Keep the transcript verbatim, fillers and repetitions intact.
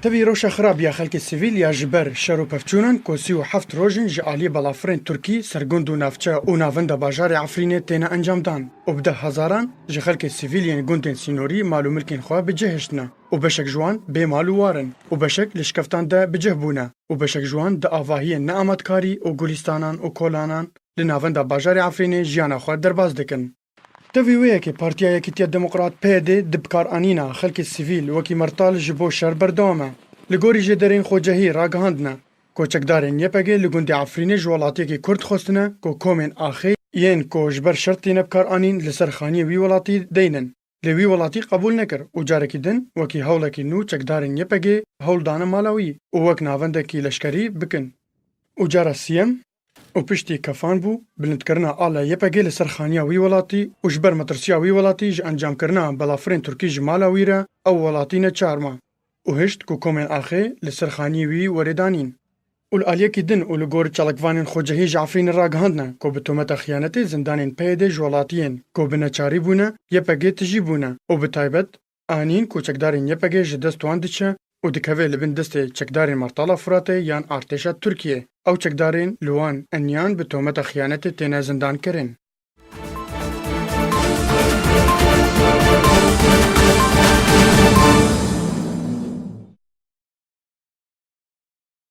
Tevî rewşa xirab ya xelkê sivîl ya ji ber şer û pevçûnan ku sî û heft roj in ji aliyê balafirên Tirkî ser gund û navçe û navenda bajarê Efrînê têne encamdan û bi deh hezaran ji xelkê sivîl yên gundên sînorî mal û milkên xwe bi cih hiştine û beşek ji wan bê mal û war in û beşek li şikeftan de bi cih bûne û beşek ji wan di avahiyên neametkarî û gulîstanan û kolanan li navenda bajarê Efrînê jiyana xwe derbas dikin. Tevî wê yekê Partiya Yekîtiya Demokrat, P Y D, di bikaranîna xelkê sivîl wekî mertal ji bo şer berdewam e. Li gorî jêderên xwecehî ragihandine ku çekdarên Y P G li gundê Efrînê ji welatiyekî Kurd xwestine ku komên axê yên ku ji ber şer têne bikaranîn li ser xaniyê wî welatî deynin. Lê wî welatî qebûl nekir û carekî din wekî hewlekî nû çekdarên Y P G hewl dane mala wî û wek navendekî leşkerî bikin. Û cara siyem û piştî kefan bû, bilindkirina ala Y P G li ser xaniya wî welatî û ji ber metirsiya wî welatî ji encamkirina balafirên Tirkî ji mala wî re ew welatî neçar ma û hişt ku komên axê li ser xaniyê wî werê danîn. Û li aliyekî din û li gor çalakvanên xwecehî ji Efrînê ragihandine ku bi tometa xiyanetê zindanên P Y D ji welatiyên ku bi neçarî bûne, Y P G tijî bûne û bi taybet anîn ku çekdarên Y P G ji dest wan diçe û dikeve li bin destê çekdarên Mertala Furatê yan artêşa Tirkiyê. Ew çekdarên li wan eniyan bi tometa xiyanetê têne zindankirin.